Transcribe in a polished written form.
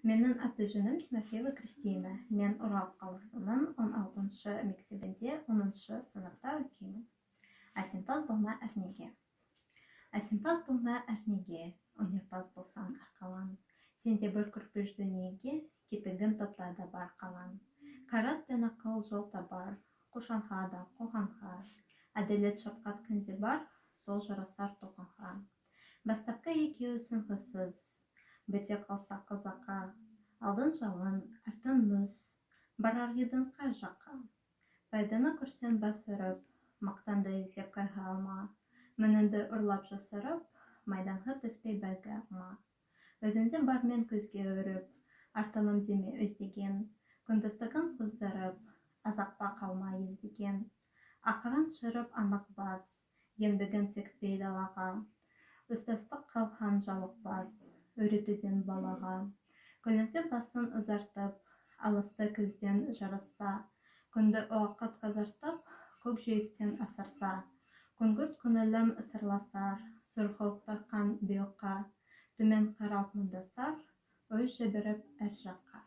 Менің аты-жөнім Тимофеева Кристина. Мен Орал қаласының 16 мектебінде 10 сыныпта оқимын. Әсемпаз болма әрнеге. Әсемпаз болма әрнеге, өнерпаз болсаң арқалан. Сен де бір кірпіш дүниеге, кетігін топта да бар қалан. Қайрат пен ақыл жол табар, қушанға да, қуғанға. Әділет, шапқат кімде бар, сол жарасар тоқанға. Бастапқы екеуі сынғысыз, біте қалса қазаққа. Алдың жалын, артың мұз, барар едің қай жаққа? Пайданы көрсең бас ұрып, мақтанды іздеп қайғы алма. Мініңді ұрлап жасырып, майданға түспей бәйге алма. Өзіңде бармен көзге ұрып, артылым деме өздеген. Күндестігін қоздырып, азапқа қалма езбеген. Ақырын жүріп анық бас, еңбегін текпей далаға. Ұстаздық қылған жалықпас, үйретуден балаға. Көлеңке басын ұзартып, алысты көзден жарасса, күнді уақыт қызартып, көк жиектен асырса, күңгірт көңілім сырласар, сұрғылт тартқан бұйыққа, төмен қарап мұңдасар, ой жіберіп әр жаққа.